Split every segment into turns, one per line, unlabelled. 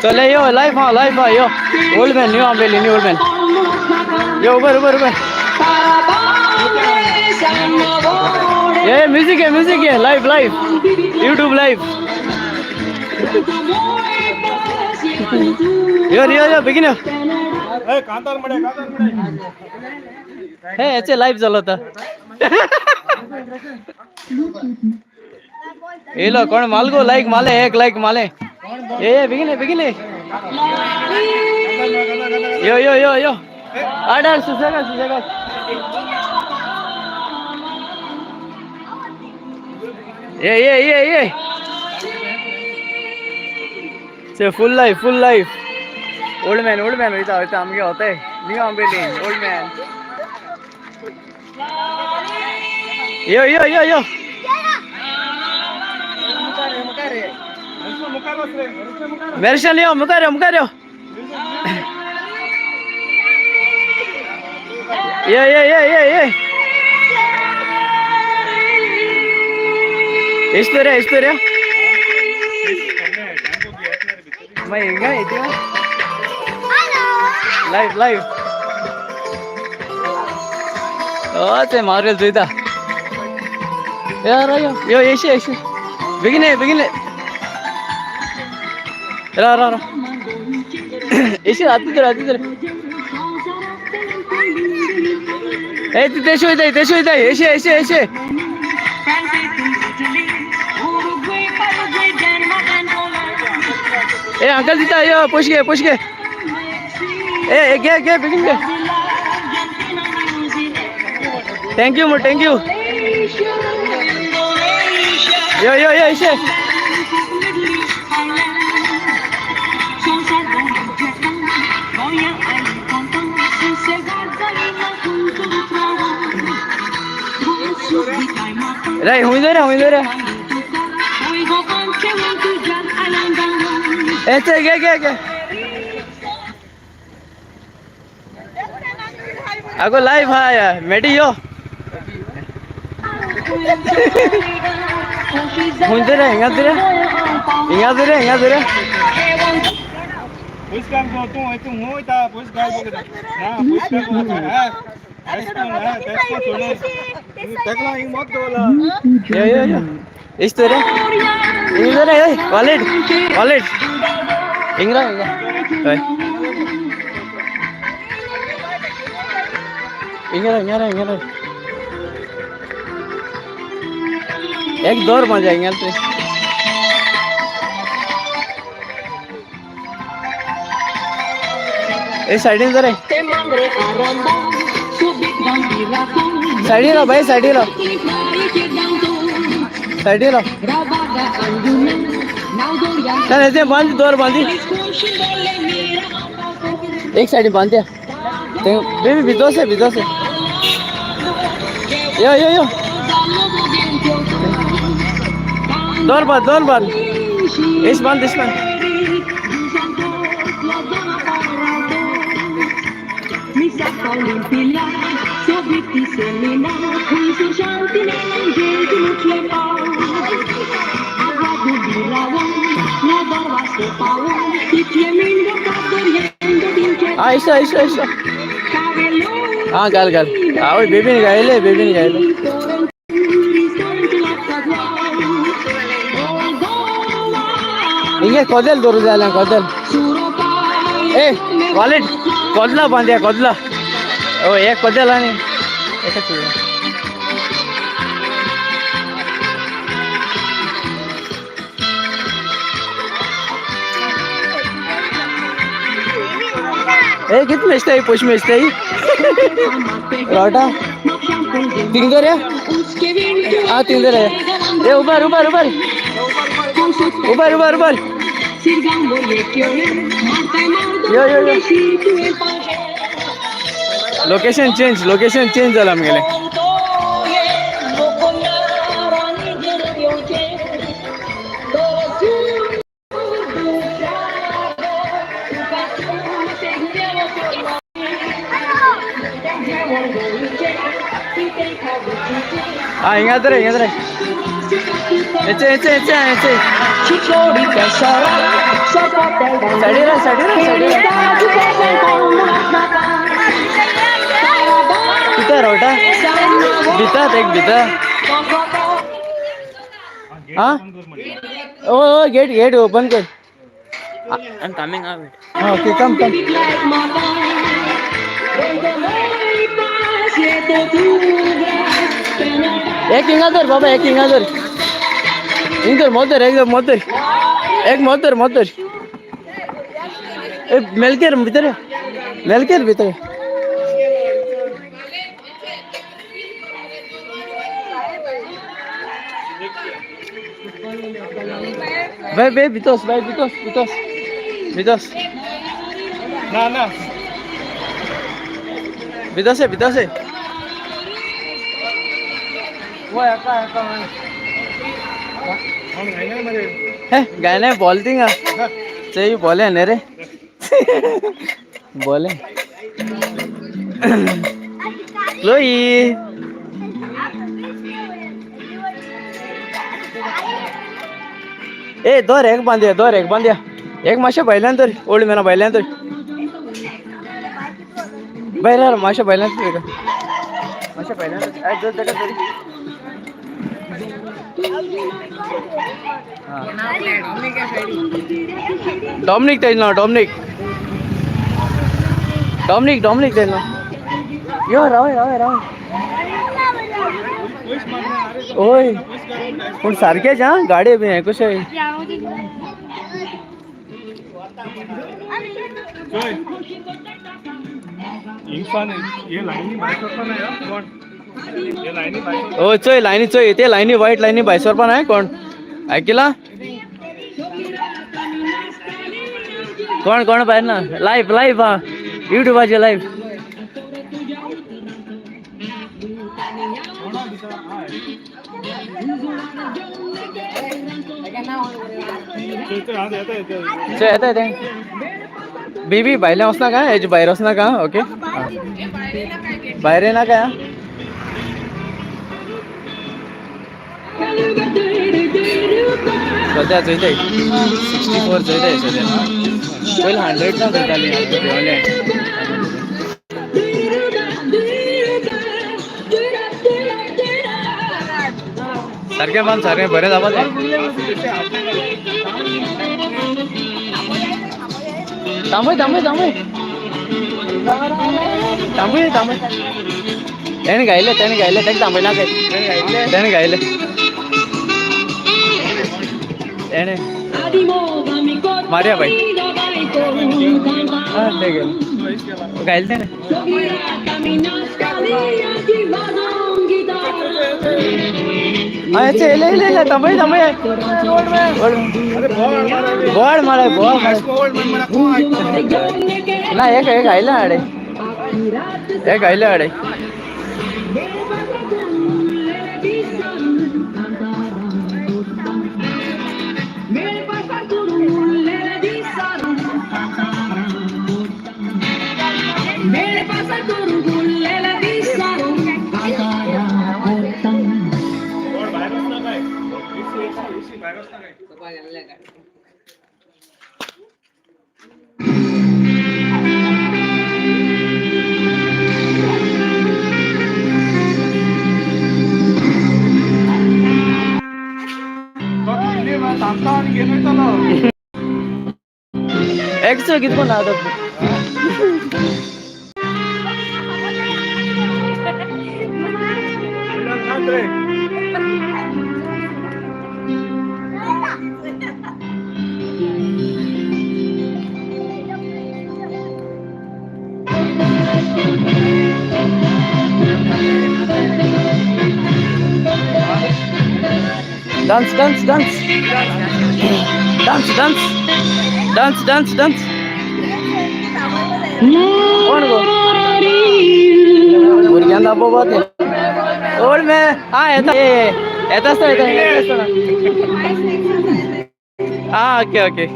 चल यो लाइफ हा, लाइफ हा यो. Old man, new Ambeli, new old man. Yo Uber Uber Uber. ये म्यूजिक है, म्यूजिक है. Live live, YouTube live. Yo yo यो, बेगीन यो. हे हेचे लाईव्ह झालं होतं. येलो कोण मालगो लाईक माले, एक लाईक माले. ए ए, बेगीन ये, बेगीन ये. यो यो यो यो, आडार सुसेगा सुसेगा. ये ये ये ये से full life, full life. Old man, old man वयता वयता आमगे होते न्यू आंबेली ओल्ड मॅन. यो यो यो यो. मेरशन यो, मुखार यो, मुखार यो. ये ये ये ये ये. इस्तो रे, इस्तो रे. मागीर हिंगा येते. Live live. ओ ते मारेल चोयता. यो यो यो, येशे येशे, बेगीन ये, बेगीन ये. रा रा रा, येशे. आती तर, आती तर. ए ती तेश वयताय, तेश वयताय. येशे येशे येशे. ए अंकल दिता, यो पयशे घे, पयशे घे. ए ए, घे घे, बेगीन घे. Thank you mug, thank you. यो यो यो, येशे. रे हुई दे रे, हुई दे रे. ए ते घे घे घे. अगो लाईव्ह हाय मेडी. यो हुई दे रे, हिंगा दे रे, हिंगा दे रे, हिंगा दे रे. यो यो यो, इस्तो रे, हिंगा रे. ए वॉलेट वॉलेट, हिंगा हिंगा. हय, हिंगा हिंगा हिंगा. एक दौर मजा हिंगा ते. ए साइडीन जरे, साइडीन राव भाई, साइडीन राव, साइडीन राव. चल ते बांध, दोर बांधी. एक साइड बांध द्या बेबी. भिजोसे भिजोसे. यो यो यो, दोर बांध, दोर बांध. इस बांध, इस बांध. हा, इशो इशो इशो. हा, घाल घाल. हा बेबीने गायले, बेबीने गायले. हिंगे कदेल दवरू जाय जाल्यार कदेल. ए वॉलेट, कदला बांदया, कदला. ओ एक कदेल आनी एकच. ए किती मेजताय, पयशे मेजताय रोटा. थिंग दर हा, थिंग दर. ए उबार उबार उबार उबार उबार उबार. यो यो यो. लोकेशन चेंज, लोकेशन चेंज जाला आमगेलें. हा हिंगा तर, हिंगा तर. हेचे हेचे हेचे हेचे. साडीर साडीर साडीर. कितें रोवटा भितात एक भितर. हा ओ ओ, गेट गेट ओपन कर.
I'm coming out.
हा, ओके, कम कम. एक हिंगा धर बाबा, एक हिंगा धर. हिंग धर, मोत धर, एक मोत धर, एक मोत धर, मोत धर. ए मेलकेर भितर, मेलकेर भितर. भाई भाई भितोस, भाई भितोस भितोस भितोस.
ना ना.
भितोसे भितोसे.
कोण गायना मरे?
हे गायना बॉल थिंगा चई बोले ने रे बोले. क्लोई. ए दोर एक बांदया, दोर एक बांदया. एक मातशें भायल्यान तर ओल्ड मॅना भायल्यान तर भायर मातशें भायल्यान तर, मातशें भायल्यान तर. आयज जर ताका तरी. डॉमनिक तेज नाव, डॉमनिक डॉमनिक डॉमनिक तेज नाव. यो राव राव राव. ओय पूण सारकेच हा गाडी बी हें कशें.
चोय इंसान हे लायनी भायर सरपा ना कोण हे लायनी भायर.
ओ चोय लायनी, चोय ते लायनी, वायट लायनी भायर सरपा ना कोण. आयकिला कोण कोण भायर ना. लायव्ह लायव्ह हा युट्यूबाचेर लायव्ह.
चोय चोय हात येता येता.
चोय येता येता. बेबी भायल्यान वचना काय, हेजे भायर वचना का. ओके, भायर येना काय हा? सद्या चोयताय 64 चोयताय सद्या. पयलीं 100 ना चोयताली देंवले. सारकें बांद, सारकें बरें जावपा तें. थांबय थांबय थांबय थांबय थांबय. तेणें गायलें, तेणें गायलें, तेका थांबयना काय. तेणें गायलें, तेणें मारया बाई. हा ते गेलें, गायलें तेणें. हा येचे येयले येयले येयले. थांबय थांबय. बोवाळ माराय, बोवाळ माराय. ना एक एक आयलें हाडे, एक आयलें हाडे.
कोण भायर वचना काय, एसी एसी भायर वचना काय. तो कितले वेळ थांबता आनी घेवन वयतलो.
एक चोय कितें कोण आतां.
नाच रे.
Dance dance dance dance dance dance dance dance. कोण गो भुरग्यान दाबोवपा तें ओल्ड मॅन. हा येता येता आसतना, येता येता आसतना. हा ओके ओके.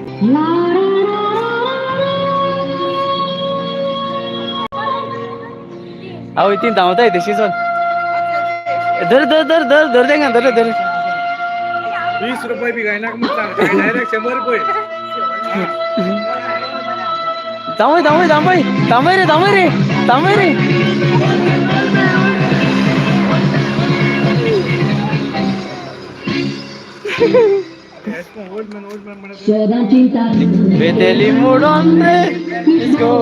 हांव ती धांवताय तशी चल. धर धर धर धर धर तेंका, धर धर.
20 रुपये बी गायनाक म्हणटा, डायरेक्ट 100 रुपये.
थांबय थांबय थांबय थांबय रे, थांबय रे, थांबय रे.
ओल्ड मॅन, ओल्ड मॅन म्हणत.
बेतेली मोडून रे. Let's go.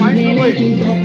20 रुपये.